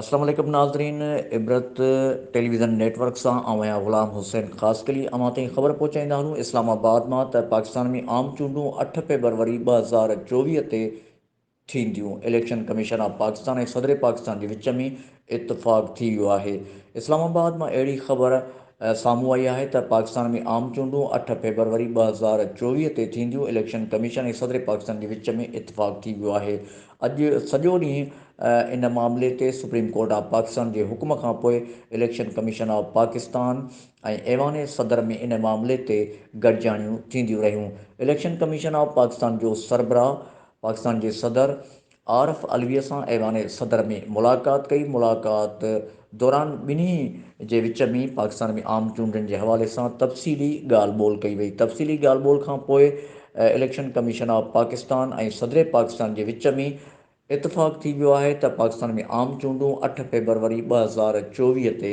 اسلام عليڪم ناظرين عبرت ٽيليويزن نيٽ ورڪ سان آئون آهيان غلام حسين خاصخيلي اوهان تائين خبر پهچائيندا هلون اسلام آباد مان ته پاڪستان ۾ عام چونڊون اٺ فيبروري 2024 تي ٿينديون اليڪشن ڪميشن آف پاڪستان ۽ صدر پاڪستان جي وچ ۾ اتفاق ٿي ويو آهي اسلام آباد مان اهڙي خبر سامهون آئي آهي ته پاڪستان ۾ عام چونڊون اٺ فيبروري 2024 تي ٿينديون اليڪشن ڪميشن ۽ صدر پاڪستان جي وچ ۾ اتفاق ٿي ويو آهي اڄ سڄو ڏينهن ان معاملي تي سپريم ڪورٽ آف پاڪستان جي حڪم کانپوء اليڪشن ڪميشن آف پاڪستان ۽ ايوان صدر ۾ ان معاملي تي گڏجاڻيون ٿينديون رهيون. اليڪشن ڪميشن آف پاڪستان جو سربراهه پاڪستان جي صدر عارف علوي سان ايوان صدر ۾ ملاقات ڪئي. ملاقات دوران ٻنهي جي وچ ۾ پاڪستان ۾ عام چونڊن جي حوالي سان تفصيلي ڳالهه ٻولهه ڪئي وئي. تفصيلي ڳالهه ٻولهه کانپوء اليڪشن ڪميشن آف پاڪستان ۽ صدر پاڪستان جي وچ ۾ اتفاق ٿي ويو آهي ته پاڪستان ۾ عام چونڊون اٺ فيبروري 2024 تي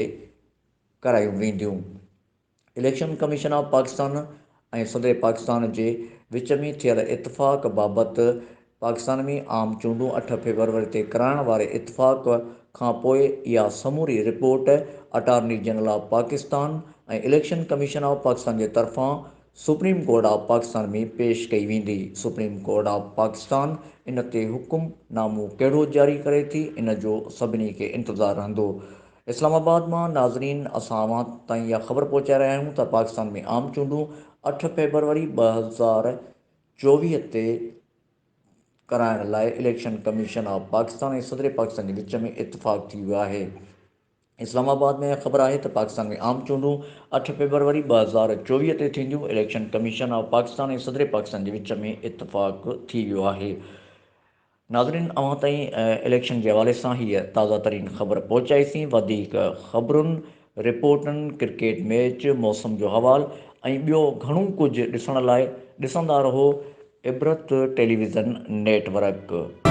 ڪرايون وينديون. اليڪشن ڪميشن آف پاڪستان ۽ صدر پاڪستان جي وچ ۾ ٿيل اتفاق بابت پاڪستان ۾ عام چونڊون اٺ فيبروري تي ڪرائڻ واري اتفاق کانپوء اها سموري report attorney general of Pakistan ۽ election commission of Pakistan جي طرفان سپريم ڪورٽ آف پاڪستان ۾ پيش ڪئي ويندي، سپريم ڪورٽ آف پاڪستان ان تي حڪم نامو ڪهڙو جاري ڪري ٿي ان جو سڀني کي انتظار رهندو. اسلام آباد مان ناظرين اسان اوهان تائين اها خبر پهچائي رهيا آهيون ته پاڪستان ۾ عام چونڊون اٺ فيبروري 2024 تي ڪرائڻ لاء اليڪشن ڪميشن آف پاڪستان ۽ صدر پاڪستان جي وچ ۾ اتفاق ٿي ويو آهي. اسلام آباد ۾ خبر آهي ته پاڪستان ۾ عام چونڊون اٺ فيبروري 2024 تي ٿينديون، اليڪشن ڪميشن آف پاڪستان ۽ صدر پاڪستان جي وچ ۾ اتفاق ٿي ويو آهي. ناظرين اوهان تائين اليڪشن جي حوالي سان هيء تازه ترين خبر پهچائيسين، وڌيڪ خبرن، رپورٽن، ڪرڪيٽ ميچ، موسم جو حوال ۽ ٻيو گهڻو ڪجهه ڏسڻ لاء ڏسندا رهو عبرت ٽيليويزن نيٽ ورڪ.